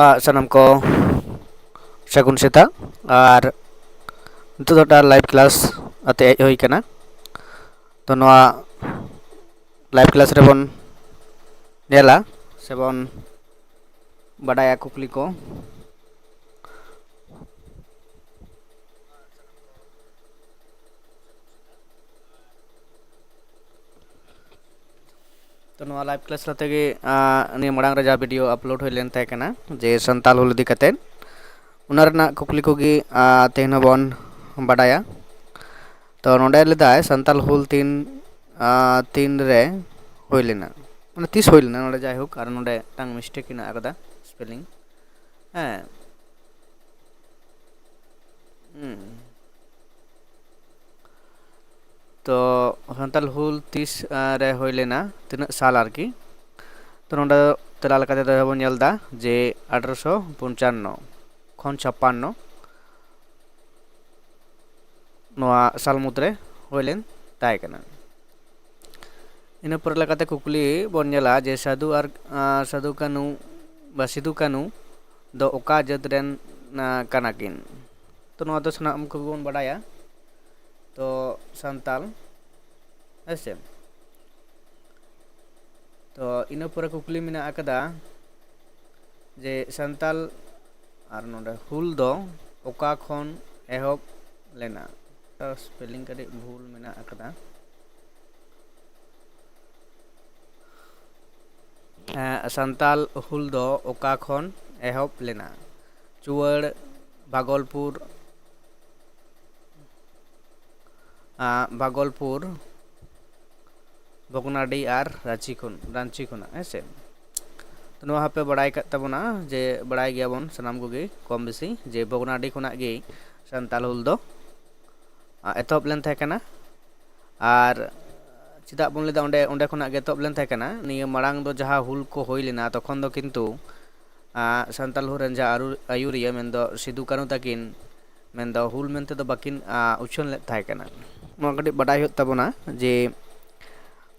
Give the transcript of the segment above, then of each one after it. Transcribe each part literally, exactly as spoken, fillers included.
ᱟᱜ, ᱥᱟᱱᱟᱢ ᱠᱚ ᱥᱟᱹᱜᱩᱱ ᱥᱮᱛᱟᱜ᱾ ᱟᱨ ᱱᱤᱛᱚᱜ ᱫᱚ ᱢᱤᱫᱴᱟᱝ live class ᱟᱛᱮ ᱦᱮᱡ ᱦᱩᱭ ᱠᱟᱱᱟ᱾ ᱛᱚ ᱱᱚᱣᱟ live class ᱨᱮᱵᱚᱱ ᱧᱮᱞᱟ ᱥᱮᱵᱚᱱ ᱵᱟᱰᱟᱭᱟ ᱠᱩᱠᱞᱤ ᱠᱚ᱾ ᱛᱚ ᱱᱚᱣᱟ live class ᱛᱟᱞᱟ ᱛᱮᱜᱮ, ᱟᱸ, ᱱᱤᱭᱟᱹ ᱢᱟᱲᱟᱝ ᱨᱮ ᱡᱟᱦᱟᱸ video upload ᱦᱩᱭ ᱞᱮᱱ ᱛᱟᱦᱮᱸ ᱠᱟᱱᱟ, ᱡᱮ ᱥᱟᱱᱛᱟᱞ ᱦᱩᱞ ᱤᱫᱤ ᱠᱟᱛᱮᱫ, ᱚᱱᱟ ᱨᱮᱱᱟᱜ ᱠᱩᱠᱞᱤ ᱠᱚᱜᱮ, ᱟᱸ, ᱛᱮᱦᱮᱧ ᱦᱚᱸᱵᱚᱱ ᱵᱟᱰᱟᱭᱟ᱾ ᱛᱚ ᱱᱚᱰᱮ ᱞᱮᱫᱟᱭ, ᱥᱟᱱᱛᱟᱞ ᱦᱩᱞ ᱛᱤᱱ, ᱟᱸ, ᱛᱤᱱ ᱨᱮ ᱦᱩᱭ ᱞᱮᱱᱟ, ᱢᱟᱱᱮ ᱛᱤᱥ ᱦᱩᱭ ᱞᱮᱱᱟ, ᱱᱚᱰᱮ ᱡᱟᱭᱦᱳᱠ, ᱟᱨ ᱱᱚᱰᱮ ᱢᱤᱫᱴᱟᱝ mistake ᱦᱮᱱᱟᱜ ᱟᱠᱟᱫᱟ spelling᱾ ᱦᱮᱸ᱾ ᱦᱩᱸ᱾ ᱛᱚ ᱥᱟᱱᱛᱟᱞ ᱦᱩᱞ ᱛᱤᱥ, ᱟᱸ, ᱨᱮ ᱦᱩᱭ ᱞᱮᱱᱟ, ᱛᱤᱱᱟᱹᱜ ᱥᱟᱞ ᱟᱨᱠᱤ? ᱛᱚ ᱱᱚᱰᱮ ᱛᱮᱞᱟ ᱞᱮᱠᱟᱛᱮ ᱫᱚ ᱵᱚᱱ ᱧᱮᱞ ᱮᱫᱟ ᱡᱮ ᱟᱴᱷᱨᱚᱥᱚ ᱯᱚᱧᱪᱟᱱᱱᱚ ᱠᱷᱚᱱ ᱪᱷᱟᱯᱟᱱᱱᱚ, ᱱᱚᱣᱟ ᱥᱟᱞ ᱢᱩᱫᱽᱨᱮ ᱦᱩᱭ ᱞᱮᱱ ᱛᱟᱦᱮᱸ ᱠᱟᱱᱟ᱾ ᱤᱱᱟᱹ ᱯᱚᱨᱮ ᱞᱮᱠᱟᱛᱮ ᱠᱩᱠᱞᱤ ᱵᱚᱱ ᱧᱮᱞᱟ ᱡᱮ ᱥᱟᱹᱫᱷᱩ ᱟᱨ, ᱟᱸ, ᱥᱟᱹᱫᱷᱩ ᱠᱟᱹᱱᱩ ᱵᱟ ᱥᱤᱫᱷᱩ ᱠᱟᱹᱱᱩ ᱫᱚ ᱚᱠᱟ ᱡᱟᱹᱛ ᱨᱮᱱ, ᱟᱸ, ᱠᱟᱱᱟ ᱠᱤᱱ? ᱛᱚ ᱱᱚᱣᱟ ᱫᱚ ᱥᱟᱱᱟᱢ ᱠᱚᱜᱮ ᱵᱚᱱ ᱵᱟᱰᱟᱭᱟ᱾ ᱛᱚ ᱥᱟᱱᱛᱟᱞ, ᱦᱮᱸ ᱥᱮ? ᱛᱚ ᱤᱱᱟᱹ ᱯᱚᱨᱮ ᱠᱩᱠᱞᱤ ᱢᱮᱱᱟᱜ ᱟᱠᱟᱫᱟ ᱡᱮ ᱥᱟᱱᱛᱟᱞ ᱟᱨ ᱱᱚᱰᱮ ᱦᱩᱞ ᱫᱚ ᱚᱠᱟ ᱠᱷᱚᱱ ᱮᱦᱚᱵ ᱞᱮᱱᱟ? ᱛᱚ spelling ᱠᱟᱹᱴᱤᱡ ᱵᱷᱩᱞ ᱢᱮᱱᱟᱜ ᱟᱠᱟᱫᱟ᱾ ᱮᱸ, ᱥᱟᱱᱛᱟᱞ ᱦᱩᱞ ᱫᱚ ᱚᱠᱟ ᱠᱷᱚᱱ ᱮᱦᱚᱵ ᱞᱮᱱᱟ? ᱪᱩᱣᱟᱹᱲ, ᱵᱷᱟᱜᱚᱞᱯᱩᱨ, ᱟᱸ, ᱵᱷᱟᱜᱚᱞᱯᱩᱨ, ᱵᱷᱚᱜᱽᱱᱟᱰᱤ ᱟᱨ ᱨᱟᱸᱪᱤ ᱠᱷᱚᱱ, ᱨᱟᱸᱪᱤ ᱠᱷᱚᱱᱟᱜ, ᱦᱮᱸ ᱥᱮ? ᱛᱚ ᱱᱚᱣᱟ ᱦᱚᱸᱯᱮ ᱵᱟᱲᱟᱭ ᱠᱟᱜ ᱛᱟᱵᱚᱱᱟ ᱡᱮ, ᱵᱟᱲᱟᱭ ᱜᱮᱭᱟᱵᱚᱱ ᱥᱟᱱᱟᱢ ᱠᱚᱜᱮ ᱠᱚᱢ ᱵᱮᱥᱤ ᱡᱮ ᱵᱷᱚᱜᱽᱱᱟᱰᱤ ᱠᱷᱚᱱᱟᱜ ᱜᱮ ᱥᱟᱱᱛᱟᱞ ᱦᱩᱞ ᱫᱚ, ᱟᱸ, ᱮᱛᱚᱦᱚᱵ ᱞᱮᱱ ᱛᱟᱦᱮᱸ ᱠᱟᱱᱟ᱾ ᱟᱨ ᱪᱮᱫᱟᱜ ᱵᱚᱱ ᱞᱟᱹᱭᱫᱟ ᱚᱸᱰᱮ, ᱚᱸᱰᱮ ᱠᱷᱚᱱᱟᱜ ᱜᱮ ᱮᱛᱚᱦᱚᱵ ᱞᱮᱱ ᱛᱟᱦᱮᱸ ᱠᱟᱱᱟ? ᱱᱤᱭᱟᱹ ᱢᱟᱲᱟᱝ ᱫᱚ ᱡᱟᱦᱟᱸ ᱦᱩᱞ ᱠᱚ ᱦᱩᱭ ᱞᱮᱱᱟ, ᱛᱚᱠᱷᱚᱱ ᱫᱚ ᱠᱤᱱᱛᱩ, ᱟᱸ, ᱥᱟᱱᱛᱟᱞ ᱦᱩᱞ ᱨᱮᱱ ᱡᱟᱦᱟᱸ ᱟᱹᱨᱩ-, ᱟᱹᱭᱩᱨᱤᱭᱟᱹ, ᱢᱮᱱᱫᱚ ᱥᱤᱫᱩ ᱠᱟᱹᱱᱦᱩ ᱛᱟᱹᱠᱤᱱ, ᱢᱮᱱᱫᱚ ᱦᱩᱞ ᱢᱮᱱᱛᱮ ᱫᱚ ᱵᱟᱹᱠᱤᱱ ᱟ, ᱩᱪᱷᱟᱹᱱ ᱞᱮᱫ ᱛᱟᱦᱮᱸ ᱠᱟᱱᱟ᱾ ᱱᱚᱣᱟ ᱠᱟᱹᱴᱤᱡ ᱵᱟᱰᱟᱭ ᱦᱩᱭᱩᱜ ᱛᱟᱵᱚᱱᱟ ᱡᱮ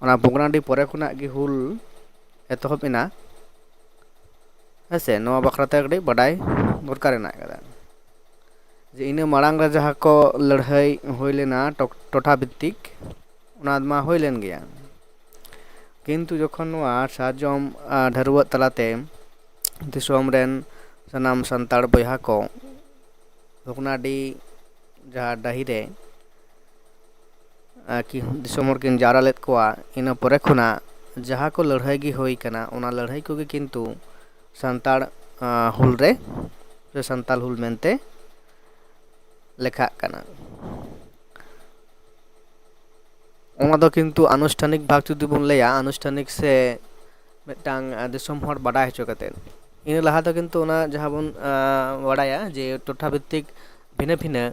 ᱚᱱᱟ ᱵᱷᱚᱜᱽᱱᱟᱰᱤ ᱯᱚᱨᱮ ᱠᱷᱚᱱᱟᱜ ᱜᱮ ᱦᱩᱞ ᱮᱛᱚᱦᱚᱵ ᱮᱱᱟ᱾ ᱦᱮᱸ ᱥᱮ, ᱱᱚᱣᱟ ᱵᱟᱠᱷᱨᱟ ᱛᱮ ᱠᱟᱹᱴᱤᱡ ᱵᱟᱰᱟᱭ ᱫᱚᱨᱠᱟᱨ ᱦᱮᱱᱟᱜ ᱟᱠᱟᱫᱟ ᱡᱮ ᱤᱱᱟᱹ ᱢᱟᱲᱟᱝ ᱨᱮ ᱡᱟᱦᱟᱸ ᱠᱚ ᱞᱟᱹᱲᱦᱟᱹᱭ ᱦᱩᱭ ᱞᱮᱱᱟ ᱴᱚ-, ᱴᱚᱴᱷᱟ ᱵᱷᱤᱛᱛᱤᱠ, ᱚᱱᱟ ᱢᱟ ᱦᱩᱭ ᱞᱮᱱ ᱜᱮᱭᱟ, ᱠᱤᱱᱛᱩ ᱡᱚᱠᱷᱚᱱ ᱱᱚᱣᱟ ᱥᱟᱨᱡᱚᱢ ᱟ, ᱰᱷᱟᱹᱨᱣᱟᱹᱜ ᱛᱟᱞᱟᱛᱮ ᱫᱤᱥᱚᱢ ᱨᱮᱱ ᱥᱟᱱᱟᱢ ᱥᱟᱱᱛᱟᱲ ᱵᱚᱭᱦᱟ ᱠᱚ ᱵᱷᱚᱜᱽᱱᱟᱰᱤ ᱡᱟᱦᱟᱸ ᱰᱟᱹᱦᱤ ᱨᱮ ᱟᱨ ᱠᱤ ᱫᱤᱥᱚᱢ ᱦᱚᱲ ᱠᱤᱱ ᱡᱟᱣᱨᱟ ᱞᱮᱫ ᱠᱚᱣᱟ, ᱤᱱᱟᱹ ᱯᱚᱨᱮ ᱠᱷᱚᱱᱟᱜ ᱡᱟᱦᱟᱸ ᱠᱚ ᱞᱟᱹᱲᱦᱟᱹᱭ ᱜᱮ ᱦᱩᱭ ᱠᱟᱱᱟ, ᱚᱱᱟ ᱞᱟᱹᱲᱦᱟᱹᱭ ᱠᱚᱜᱮ ᱠᱤᱱᱛᱩ ᱥᱟᱱᱛᱟᱲ ᱟ, ᱦᱩᱞ ᱨᱮ ᱥᱮ ᱥᱟᱱᱛᱟᱲ ᱦᱩᱞ ᱢᱮᱱᱛᱮ ᱞᱮᱠᱷᱟᱜ ᱠᱟᱱᱟ᱾ ᱚᱱᱟ ᱫᱚ ᱠᱤᱱᱛᱩ ᱟᱱᱩᱥᱴᱷᱟᱱᱤᱠ ᱵᱷᱟᱵᱽ ᱡᱩᱫᱤ ᱵᱚᱱ ᱞᱟᱹᱭᱟ, ᱟᱱᱩᱥᱴᱷᱟᱱᱤᱠ ᱥᱮ ᱢᱤᱫᱴᱟᱝ ᱟ, ᱫᱤᱥᱚᱢ ᱦᱚᱲ ᱵᱟᱰᱟᱭ ᱦᱚᱪᱚ ᱠᱟᱛᱮᱫ, ᱤᱱᱟᱹ ᱞᱟᱦᱟ ᱫᱚ ᱠᱤᱱᱛᱩ ᱚᱱᱟ ᱡᱟᱦᱟᱸ ᱵᱚᱱ ᱟ, ᱵᱟᱰᱟᱭᱟ ᱡᱮ ᱴᱚᱴᱷᱟ ᱵᱷᱤᱛᱛᱤᱠ ᱵᱷᱤᱱᱟᱹ ᱵᱷᱤᱱᱟᱹ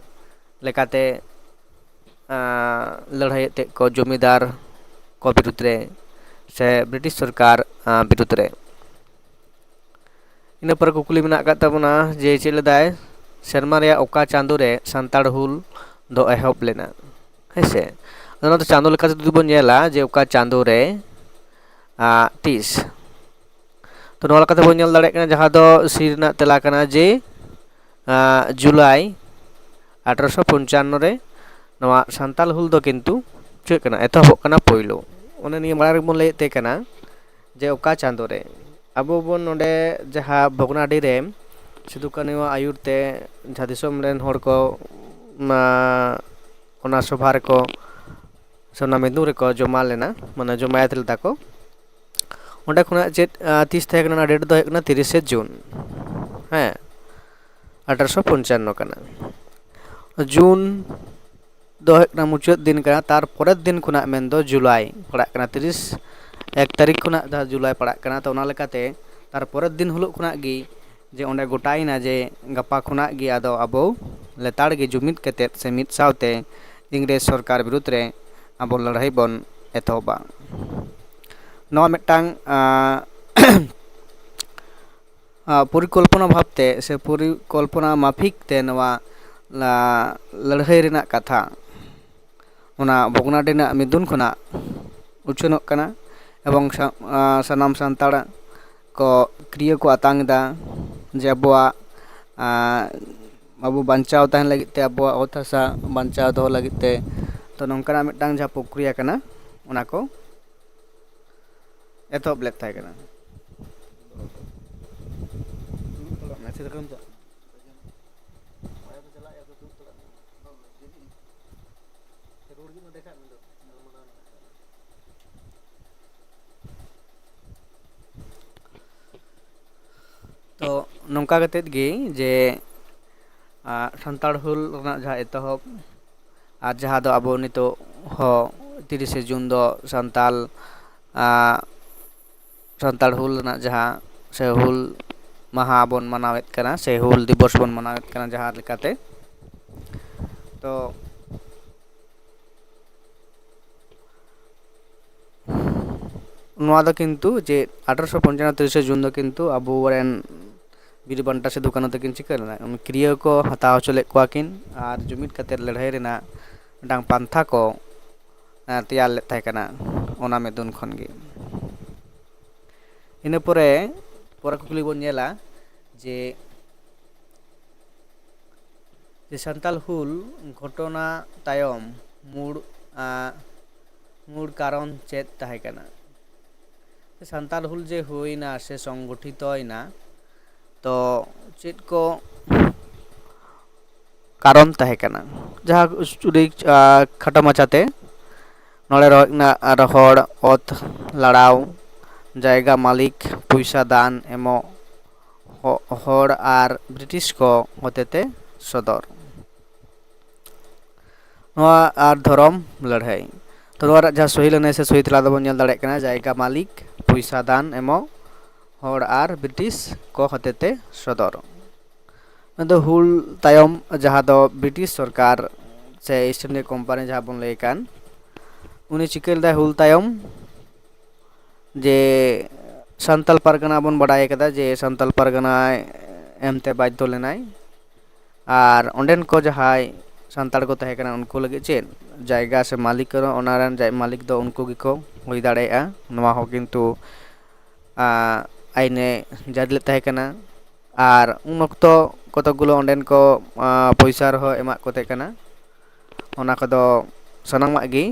ᱞᱮᱠᱟᱛᱮ ᱟ, ᱞᱟᱹᱲᱦᱟᱹᱭᱮᱫ ᱛᱟᱦᱮᱸᱫ ᱠᱚ ᱡᱚᱢᱤᱫᱟᱨ ᱠᱚ ᱵᱤᱨᱩᱫᱽ ᱨᱮ ᱥᱮ ᱵᱨᱤᱴᱤᱥ ᱥᱚᱨᱠᱟᱨ ᱟ, ᱵᱤᱨᱩᱫᱽ ᱨᱮ᱾ ᱤᱱᱟᱹ ᱯᱚᱨᱮ ᱠᱩᱠᱞᱤ ᱢᱮᱱᱟᱜ ᱟᱠᱟᱫ ᱛᱟᱵᱚᱱᱟ ᱡᱮ ᱪᱮᱫ ᱞᱮᱫᱟᱭ, ᱥᱮᱨᱢᱟ ᱨᱮᱭᱟᱜ ᱚᱠᱟ ᱪᱟᱸᱫᱳ ᱨᱮ ᱥᱟᱱᱛᱟᱲ ᱦᱩᱞ ᱫᱚ ᱮᱦᱚᱵ ᱞᱮᱱᱟ? ᱦᱮᱸ ᱥᱮ, ᱟᱫᱚ ᱱᱚᱣᱟ ᱫᱚ ᱪᱟᱸᱫᱳ ᱞᱮᱠᱟᱛᱮ ᱡᱩᱫᱤ ᱵᱚᱱ ᱧᱮᱞᱟ ᱡᱮ ᱚᱠᱟ ᱪᱟᱸᱫᱳ ᱨᱮ ᱟ, ᱛᱤᱥ, ᱛᱚ ᱱᱚᱣᱟ ᱞᱮᱠᱟᱛᱮ ᱵᱚᱱ ᱧᱮᱞ ᱫᱟᱲᱮᱭᱟᱜ ᱠᱟᱱᱟ ᱡᱟᱦᱟᱸ ᱫᱚ ᱥᱤ ᱨᱮᱱᱟᱜ ᱛᱮᱞᱟ ᱠᱟᱱᱟ ᱡᱮ ᱟ, ᱡᱩᱞᱟᱭ ᱟᱴᱷᱨᱚᱥᱚ ᱯᱚᱧᱪᱟᱱᱱᱚ ᱨᱮ ᱱᱚᱣᱟ ᱥᱟᱱᱛᱟᱞ ᱦᱩᱞ ᱫᱚ ᱠᱤᱱᱛᱩ ᱪᱮᱫ ᱠᱟᱱᱟ, ᱮᱛᱚᱦᱚᱵᱚᱜ ᱠᱟᱱᱟ ᱯᱳᱭᱞᱳ᱾ ᱚᱱᱮ ᱱᱤᱭᱟᱹ ᱢᱟᱲᱟᱝ ᱨᱮᱵᱚᱱ ᱞᱟᱹᱭᱮᱫ ᱛᱮ ᱠᱟᱱᱟ ᱡᱮ ᱚᱠᱟ ᱪᱟᱸᱫᱳ ᱨᱮ ᱟᱵᱚ ᱵᱚᱱ ᱱᱚᱰᱮ ᱡᱟᱦᱟᱸ ᱵᱷᱚᱜᱽᱱᱟᱰᱤ ᱨᱮ ᱥᱤᱫᱩ ᱠᱟᱹᱱᱩᱣᱟᱜ ᱟᱹᱭᱩᱨ ᱛᱮ ᱡᱟᱦᱟᱸ ᱫᱤᱥᱚᱢ ᱨᱮᱱ ᱦᱚᱲ ᱠᱚ ᱚᱱᱟ, ᱚᱱᱟ ᱥᱚᱵᱷᱟ ᱨᱮᱠᱚ ᱥᱮ ᱚᱱᱟ ᱢᱤᱫᱩᱱ ᱨᱮᱠᱚ ᱡᱚᱢᱟ ᱞᱮᱱᱟ, ᱢᱟᱱᱮ ᱡᱚᱢᱟᱭᱮᱛ ᱞᱮᱫᱟ ᱠᱚ᱾ ᱚᱸᱰᱮ ᱠᱷᱚᱱᱟᱜ ᱪᱮᱫ ᱟ, ᱛᱤᱥ ᱛᱟᱦᱮᱸ ᱠᱟᱱᱟ? ᱚᱱᱟ ᱰᱮᱴ ᱫᱚ ᱦᱩᱭᱩᱜ ᱠᱟᱱᱟ ᱛᱤᱨᱤᱥᱮ ᱡᱩᱱ, ᱦᱮᱸ, ᱟᱴᱷᱨᱚᱥᱚ ᱯᱚᱧᱪᱟᱱᱱᱚ ᱠᱟᱱᱟ᱾ ᱡᱩᱱ ᱫᱚ ᱦᱩᱭᱩᱜ ᱠᱟᱱᱟ ᱢᱩᱪᱟᱹᱫ ᱫᱤᱱ ᱠᱟᱱᱟ, ᱛᱟᱨ ᱯᱚᱨᱮᱨ ᱫᱤᱱ ᱠᱷᱚᱱᱟᱜ ᱢᱮᱱᱫᱚ ᱡᱩᱞᱟᱭ ᱯᱟᱲᱟᱜ ᱠᱟᱱᱟ, ᱛᱤᱨᱤᱥ ᱮᱠ ᱛᱟᱹᱨᱤᱠᱷ ᱠᱷᱚᱱᱟᱜ ᱡᱟᱦᱟᱸ ᱡᱩᱞᱟᱭ ᱯᱟᱲᱟᱜ ᱠᱟᱱᱟ᱾ ᱛᱚ ᱚᱱᱟ ᱞᱮᱠᱟᱛᱮ ᱛᱟᱨ ᱯᱚᱨᱮᱨ ᱫᱤᱱ ᱦᱤᱞᱳᱜ ᱠᱷᱚᱱᱟᱜ ᱜᱮ ᱡᱮ ᱚᱸᱰᱮ ᱜᱚᱴᱟᱭᱮᱱᱟ ᱡᱮ ᱜᱟᱯᱟ ᱠᱷᱚᱱᱟᱜ ᱜᱮ ᱟᱫᱚ ᱟᱵᱚ ᱞᱮᱛᱟᱲ ᱜᱮ ᱡᱩᱢᱤᱫ ᱠᱟᱛᱮᱫ ᱥᱮ ᱢᱤᱫ ᱥᱟᱶᱛᱮ ᱤᱝᱨᱮᱡᱽ ᱥᱚᱨᱠᱟᱨ ᱵᱤᱨᱩᱫᱽ ᱨᱮ ᱟᱵᱚ ᱞᱟᱹᱲᱦᱟᱹᱭ ᱵᱚᱱ ᱮᱛᱚᱦᱚᱵᱟ᱾ ᱱᱚᱣᱟ ᱢᱤᱫᱴᱟᱝ ᱟ, ᱟ, ᱯᱚᱨᱤᱠᱚᱞᱯᱚᱱᱟ ᱵᱷᱟᱵᱽᱛᱮ ᱥᱮ ᱯᱚᱨᱤᱠᱚᱞᱯᱚᱱᱟ ᱢᱟᱯᱷᱤᱠ ᱛᱮ ᱱᱚᱣᱟ ᱞᱟ- ᱞᱟᱹᱲᱦᱟᱹᱭ ᱨᱮᱱᱟᱜ ᱠᱟᱛᱷᱟ ᱚᱱᱟ ᱵᱷᱚᱜᱽᱱᱟᱰᱤ ᱨᱮᱱᱟᱜ ᱢᱤᱫᱩᱱ ᱠᱷᱚᱱᱟᱜ ᱩᱪᱷᱟᱹᱱᱚᱜ ᱠᱟᱱᱟ᱾ ᱮᱵᱚᱝ ᱥᱟ- ᱟ, ᱥᱟᱱᱟᱢ ᱥᱟᱱᱛᱟᱲ ᱠᱚ ᱠᱤᱨᱭᱟᱹ ᱠᱚ ᱟᱛᱟᱝ ᱮᱫᱟ ᱡᱮ ᱟᱵᱚᱣᱟᱜ, ᱟ, ᱟᱵᱚ ᱵᱟᱧᱪᱟᱣ ᱛᱟᱦᱮᱱ ᱞᱟᱹᱜᱤᱫ ᱛᱮ, ᱟᱵᱚᱣᱟᱜ ᱚᱛ ᱦᱟᱥᱟ ᱵᱟᱧᱪᱟᱣ ᱫᱚᱦᱚ ᱞᱟᱹᱜᱤᱫ ᱛᱮ᱾ ᱛᱚ, ᱱᱚᱝᱠᱟᱱᱟᱜ ᱢᱤᱫᱴᱟᱝ ᱡᱟᱦᱟᱸ ᱯᱨᱚᱠᱨᱤᱭᱟ ᱠᱟᱱᱟ, ᱚᱱᱟ ᱠᱚ ᱮᱛᱚᱦᱚᱵ ᱞᱮᱫ ᱛᱟᱦᱮᱸ ᱠᱟᱱᱟ᱾ ᱛᱚ, ᱱᱚᱝᱠᱟ ᱠᱟᱛᱮᱫ ᱜᱮ ᱡᱮ, ᱟ, ᱥᱟᱱᱛᱟᱲ ᱦᱩᱞ ᱨᱮᱱᱟᱜ ᱡᱟᱦᱟᱸ ᱮᱛᱚᱦᱚᱵ ᱟᱨ ᱡᱟᱦᱟᱸ ᱫᱚ ᱟᱵᱚ ᱱᱤᱛᱚᱜ ᱦᱚᱸ ᱛᱤᱨᱤᱥᱮ ᱡᱩᱱ ᱫᱚ ᱥᱟᱱᱛᱟᱞ, ᱟ, ᱥᱟᱱᱛᱟᱲ ᱦᱩᱞ ᱨᱮᱱᱟᱜ ᱡᱟᱦᱟᱸ ᱥᱮ ᱦᱩᱞ ᱢᱟᱦᱟ ᱵᱚᱱ ᱢᱟᱱᱟᱣᱮᱫ ᱠᱟᱱᱟ ᱥᱮ ᱦᱩᱞ ᱫᱤᱵᱚᱥ ᱵᱚᱱ ᱢᱟᱱᱟᱣᱮᱫ ᱠᱟᱱᱟ ᱡᱟᱦᱟᱸ ᱞᱮᱠᱟᱛᱮ, ᱛᱚ ᱱᱚᱣᱟ ᱫᱚ ᱠᱤᱱᱛᱩ ᱡᱮ ᱟᱴᱷᱨᱚᱥᱚ ᱯᱚᱧᱪᱟᱱᱱᱚ ᱛᱤᱨᱤᱥᱮ ᱡᱩᱱ ᱫᱚ ᱠᱤᱱᱛᱩ ᱟᱵᱚᱨᱮᱱ ᱵᱤᱨ ᱵᱟᱱᱴᱟ ᱥᱤᱫᱩ ᱠᱟᱹᱱᱦᱩ ᱛᱟᱹᱠᱤᱱ ᱪᱤᱠᱟᱹ ᱞᱮᱱᱟ? ᱠᱤᱨᱭᱟᱹ ᱠᱚ ᱦᱟᱛᱟᱣ ᱦᱚᱪᱚ ᱞᱮᱫ ᱠᱚᱣᱟ ᱠᱤᱱ ᱟᱨ ᱡᱩᱢᱤᱫ ᱠᱟᱛᱮ ᱞᱟᱹᱲᱦᱟᱹᱭ ᱨᱮᱱᱟᱜ ᱢᱤᱫᱴᱟᱝ ᱯᱟᱱᱛᱷᱟ ᱠᱚ, ᱮᱸ, ᱛᱮᱭᱟᱨ ᱞᱮᱫ ᱛᱟᱦᱮᱸ ᱠᱟᱱᱟ ᱚᱱᱟ ᱢᱤᱫᱩᱱ ᱠᱷᱚᱱ ᱜᱮ᱾ ᱤᱱᱟᱹ ᱯᱚᱨᱮ, ᱯᱚᱨᱮ ᱠᱩᱠᱞᱤ ᱵᱚᱱ ᱧᱮᱞᱟ ᱡᱮ, ᱡᱮ ᱥᱟᱱᱛᱟᱞ ᱦᱩᱞ ᱜᱷᱚᱴᱚᱱᱟ ᱛᱟᱭᱚᱢ ᱢᱩᱲ, ᱟᱸ, ᱢᱩᱲ ᱠᱟᱨᱚᱱ ᱪᱮᱫ ᱛᱟᱦᱮᱸ ᱠᱟᱱᱟ? ᱥᱟᱱᱛᱟᱞ ᱦᱩᱞ ᱡᱮ ᱦᱩᱭᱱᱟ ᱥᱮ ᱥᱚᱝᱜᱚᱴᱷᱤᱛᱚᱭᱮᱱᱟ, ᱛᱚ ᱪᱮᱫ ᱠᱚ ᱠᱟᱨᱚᱱ ᱛᱟᱦᱮᱸ ᱠᱟᱱᱟ? ᱡᱟᱦᱟᱸ ᱟᱹᱰᱤ, ᱟᱸ, ᱠᱷᱟᱴᱚ ᱢᱟᱪᱷᱟᱛᱮ ᱱᱚᱰᱮ ᱨᱚᱦᱚᱭ ᱨᱮᱱᱟᱜ ᱟᱨ ᱦᱚᱲ, ᱚᱛ ᱞᱟᱲᱟᱣ, ᱡᱟᱭᱜᱟ ᱢᱟᱹᱞᱤᱠ, ᱯᱚᱭᱥᱟ ᱫᱟᱱ ᱮᱢᱚᱜ, ᱦᱚ-, ᱦᱚᱲ ᱟᱨ ᱵᱨᱤᱴᱤᱥ ᱠᱚ ᱦᱚᱛᱮᱛᱮ ᱥᱚᱫᱚᱨ᱾ ᱱᱚᱣᱟ ᱟᱨ ᱫᱷᱚᱨᱚᱢ ᱞᱟᱹᱲᱦᱟᱹᱭ᱾ ᱛᱚ, ᱱᱚᱣᱟ ᱨᱮᱭᱟᱜ ᱡᱟᱦᱟᱸ ᱥᱚᱦᱤ ᱞᱟᱹᱱᱟᱹᱭ ᱥᱮ ᱥᱚᱦᱤ ᱛᱮᱞᱟ ᱫᱚᱵᱚᱱ ᱧᱮᱞ ᱫᱟᱲᱮᱭᱟᱜ ᱠᱟᱱᱟ, ᱡᱟᱭᱜᱟ ᱢᱟᱹᱞᱤᱠ, ᱯᱚᱭᱥᱟ ᱫᱟᱱ ᱮᱢᱚᱜ, ᱦᱚᱲ ᱟᱨ ᱵᱨᱤᱴᱤᱥ ᱠᱚ ᱦᱚᱛᱮᱛᱮ ᱥᱚᱫᱚᱨ᱾ ᱢᱮᱱᱫᱚ ᱦᱩᱞ ᱛᱟᱭᱚᱢ ᱡᱟᱦᱟᱸ ᱫᱚ ᱵᱨᱤᱴᱤᱥ ᱥᱚᱨᱠᱟᱨ ᱥᱮ ᱤᱥᱴ ᱤᱱᱰᱤᱭᱟ ᱠᱳᱢᱯᱟᱱᱤ ᱡᱟᱦᱟᱸ ᱵᱚᱱ ᱞᱟᱹᱭ ᱠᱟᱱ, ᱩᱱᱤ ᱪᱤᱠᱟᱹ ᱞᱮᱫᱟᱭ ᱦᱩᱞ ᱛᱟᱭᱚᱢ? ᱡᱮ ᱥᱟᱱᱛᱟᱞ ᱯᱟᱨᱜᱟᱱᱟ ᱵᱚᱱ ᱵᱟᱰᱟᱭ ᱠᱟᱫᱟ ᱡᱮ ᱥᱟᱱᱛᱟᱞ ᱯᱟᱨᱜᱟᱱᱟ ᱮᱢᱛᱮ ᱵᱟᱫᱽᱫᱷᱚ ᱞᱮᱱᱟᱭ᱾ ᱟᱨ ᱚᱸᱰᱮᱱ ᱠᱚ ᱡᱟᱦᱟᱸᱭ ᱥᱟᱱᱛᱟᱲ ᱠᱚ ᱛᱟᱦᱮᱸ ᱠᱟᱱᱟ, ᱩᱱᱠᱩ ᱞᱟᱹᱜᱤᱫ ᱪᱮᱫ ᱡᱟᱭᱜᱟ ᱥᱮ ᱢᱟᱹᱞᱤᱠ ᱠᱟᱱᱟ, ᱚᱱᱟ ᱨᱮᱱ ᱡᱟᱭ-, ᱢᱟᱹᱞᱤᱠ ᱫᱚ ᱩᱱᱠᱩ ᱜᱮᱠᱚ ᱦᱩᱭ ᱫᱟᱲᱮᱭᱟᱜᱼᱟ᱾ ᱱᱚᱣᱟ ᱦᱚᱸ ᱠᱤᱱᱛᱩ, ᱟ, ᱟᱭᱤᱱᱮ ᱡᱟᱹᱨᱤ ᱞᱮᱫ ᱛᱟᱦᱮᱸ ᱠᱟᱱᱟ᱾ ᱟᱨ ᱩᱱ ᱚᱠᱛᱚ ᱠᱚᱛᱚᱠ ᱜᱩᱞᱳ ᱚᱸᱰᱮᱱ ᱠᱚ, ᱟ, ᱯᱚᱭᱥᱟ ᱨᱮᱦᱚᱸ ᱮᱢᱟᱜ ᱠᱚ ᱛᱟᱦᱮᱸ ᱠᱟᱱᱟ᱾ ᱚᱱᱟ ᱠᱚᱫᱚ ᱥᱟᱱᱟᱢᱟᱜ ᱜᱮ,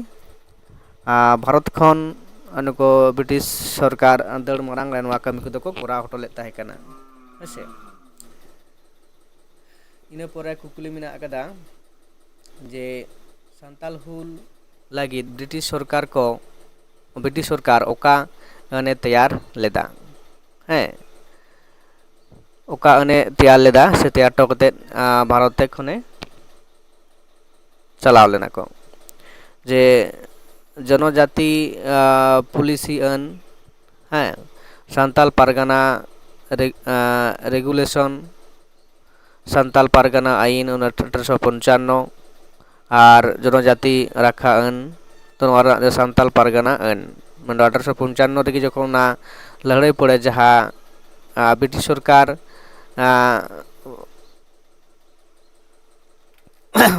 ᱟ, ᱵᱷᱟᱨᱚᱛ ᱠᱷᱚᱱ ᱱᱩᱠᱩ ᱵᱨᱤᱴᱤᱥ ᱥᱚᱨᱠᱟᱨ ᱫᱟᱹᱲ ᱢᱟᱲᱟᱝ ᱨᱮ ᱱᱚᱣᱟ ᱠᱟᱹᱢᱤ ᱠᱚᱫᱚ ᱠᱚ ᱠᱚᱨᱟᱣ ᱦᱚᱴᱚ ᱞᱮᱫ ᱛᱟᱦᱮᱸ ᱠᱟᱱᱟ᱾ ᱦᱮᱸ ᱥᱮ? ᱤᱱᱟᱹ ᱯᱚᱨᱮ ᱠᱩᱠᱞᱤ ᱢᱮᱱᱟᱜ ᱟᱠᱟᱫᱟ ᱡᱮ ᱥᱟᱱᱛᱟᱞ ᱦᱩᱞ ᱞᱟᱹᱜᱤᱫ ᱵᱨᱤᱴᱤᱥ ᱥᱚᱨᱠᱟᱨ ᱠᱚ, ᱵᱨᱤᱴᱤᱥ ᱥᱚᱨᱠᱟᱨ ᱚᱠᱟ ᱟᱹᱱᱮ ᱛᱮᱭᱟᱨ ᱞᱮᱫᱟ? ᱦᱮᱸ, ᱚᱠᱟ ᱟᱹᱱᱮ ᱛᱮᱭᱟᱨ ᱞᱮᱫᱟ ᱥᱮ ᱛᱮᱭᱟᱨ ᱦᱚᱴᱚ ᱠᱟᱛᱮᱫ, ᱟ, ᱵᱷᱟᱨᱚᱛ ᱛᱮ ᱠᱷᱚᱱᱮ ᱪᱟᱞᱟᱣ ᱞᱮᱱᱟ ᱠᱚ? ᱡᱮ ᱡᱚᱱᱚᱡᱟᱛᱤ, ᱟ, ᱯᱩᱞᱤᱥᱤ ᱟᱹᱱ, ᱦᱮᱸ, ᱥᱟᱱᱛᱟᱞ ᱯᱟᱨᱜᱟᱱᱟ ᱨᱮ-, ᱟ, ᱨᱮᱜᱩᱞᱮᱥᱚᱱ, ᱥᱟᱱᱛᱟᱞ ᱯᱟᱨᱜᱟᱱᱟ ᱟᱹᱭᱤᱱ, ᱚᱱᱟ ᱟᱴᱷᱨᱚᱥᱚ ᱯᱚᱧᱪᱟᱱᱱᱚ, ᱟᱨ ᱡᱚᱱᱚᱡᱟᱛᱤ ᱨᱟᱠᱷᱟ ᱟᱹᱱ, ᱛᱚ ᱱᱚᱣᱟ ᱨᱮᱱᱟᱜ ᱫᱚ ᱥᱟᱱᱛᱟᱞ ᱯᱟᱨᱜᱟᱱᱟ ᱟᱹᱱ᱾ ᱢᱮᱱᱫᱚ ᱟᱴᱷᱨᱚᱥᱚ ᱯᱚᱧᱪᱟᱱᱱᱚ ᱨᱮᱜᱮ ᱡᱚᱠᱷᱚᱱ ᱚᱱᱟ ᱞᱟᱹᱲᱦᱟᱹᱭ ᱯᱚᱨᱮ ᱡᱟᱦᱟᱸ, ᱟ, ᱵᱨᱤᱴᱤᱥ ᱥᱚᱨᱠᱟᱨ, ᱟ,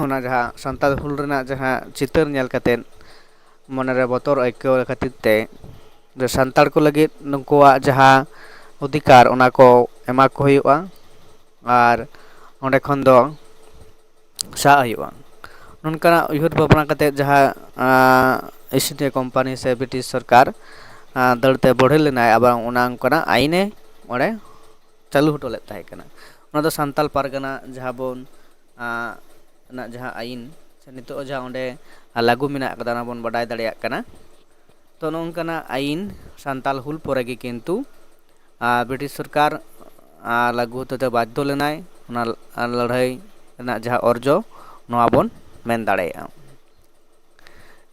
ᱚᱱᱟ ᱡᱟᱦᱟᱸ ᱥᱟᱱᱛᱟᱲ ᱦᱩᱞ ᱨᱮᱱᱟᱜ ᱡᱟᱦᱟᱸ ᱪᱤᱛᱟᱹᱨ ᱧᱮᱞ ᱠᱟᱛᱮᱫ ᱢᱚᱱᱮᱨᱮ ᱵᱚᱛᱚᱨ ᱟᱹᱭᱠᱟᱹᱣ ᱠᱷᱟᱹᱛᱤᱨ ᱛᱮ, ᱡᱮ ᱥᱟᱱᱛᱟᱲ ᱠᱚ ᱞᱟᱹᱜᱤᱫ ᱱᱩᱠᱩᱣᱟᱜ ᱡᱟᱦᱟᱸ ᱚᱫᱷᱤᱠᱟᱨ, ᱚᱱᱟ ᱠᱚ ᱮᱢᱟ ᱠᱚ ᱦᱩᱭᱩᱜᱼᱟ ᱟᱨ ᱚᱸᱰᱮ ᱠᱷᱚᱱ ᱫᱚ ᱥᱟᱦᱟᱜ ᱦᱩᱭᱩᱜᱼᱟ᱾ ᱱᱚᱝᱠᱟᱱᱟᱜ ᱩᱭᱦᱟᱹᱨ ᱵᱷᱟᱵᱽᱱᱟ ᱠᱟᱛᱮᱫ ᱡᱟᱦᱟᱸ, ᱟᱸ, ᱤᱥᱴ ᱤᱱᱰᱤᱭᱟ ᱠᱳᱢᱯᱟᱱᱤ ᱥᱮ ᱵᱨᱤᱴᱤᱥ ᱥᱚᱨᱠᱟᱨ, ᱟᱸ, ᱫᱟᱹᱲ ᱛᱮ ᱵᱚᱲᱦᱮ ᱞᱮᱱᱟᱭ, ᱟᱵᱟᱨ ᱚᱱᱟ ᱚᱱᱠᱟᱱᱟᱜ ᱟᱭᱤᱱᱮ ᱚᱸᱰᱮ ᱪᱟᱹᱞᱩ ᱦᱚᱴᱚ ᱞᱮᱫ ᱛᱟᱦᱮᱸ ᱠᱟᱱᱟ᱾ ᱚᱱᱟ ᱫᱚ ᱥᱟᱱᱛᱟᱞ ᱯᱟᱨᱜᱟᱱᱟ ᱡᱟᱦᱟᱸ ᱵᱚᱱ, ᱟᱸ, ᱨᱮᱱᱟᱜ ᱡᱟᱦᱟᱸ ᱟᱭᱤᱱ ᱥᱮ ᱱᱤᱛᱚᱜ ᱡᱟᱦᱟᱸ ᱚᱸᱰᱮ ᱞᱟᱹᱜᱩ ᱢᱮᱱᱟᱜ ᱟᱠᱟᱫᱟ, ᱚᱱᱟ ᱵᱚᱱ ᱵᱟᱰᱟᱭ ᱫᱟᱲᱮᱭᱟᱜ ᱠᱟᱱᱟ᱾ ᱛᱚ, ᱱᱚᱜᱼᱚ ᱱᱚᱝᱠᱟᱱᱟᱜ ᱟᱭᱤᱱ ᱥᱟᱱᱛᱟᱞ ᱦᱩᱞ ᱯᱚᱨᱮ ᱜᱮ ᱠᱤᱱᱛᱩ, ᱟᱸ, ᱵᱨᱤᱴᱤᱥ ᱥᱚᱨᱠᱟᱨ, ᱟᱸ, ᱞᱟᱹᱜᱩ ᱦᱚᱛᱮᱛᱮ ᱵᱟᱫᱽᱫᱷᱚ ᱞᱮᱱᱟᱭ ᱚᱱᱟ, ᱟᱸ, ᱞᱟᱹᱲᱦᱟᱹᱭ ᱨᱮᱱᱟᱜ ᱡᱟᱦᱟᱸ ᱚᱨᱡᱚ, ᱱᱚᱣᱟ ᱵᱚᱱ ᱢᱮᱱ ᱫᱟᱲᱮᱭᱟᱜᱼᱟ᱾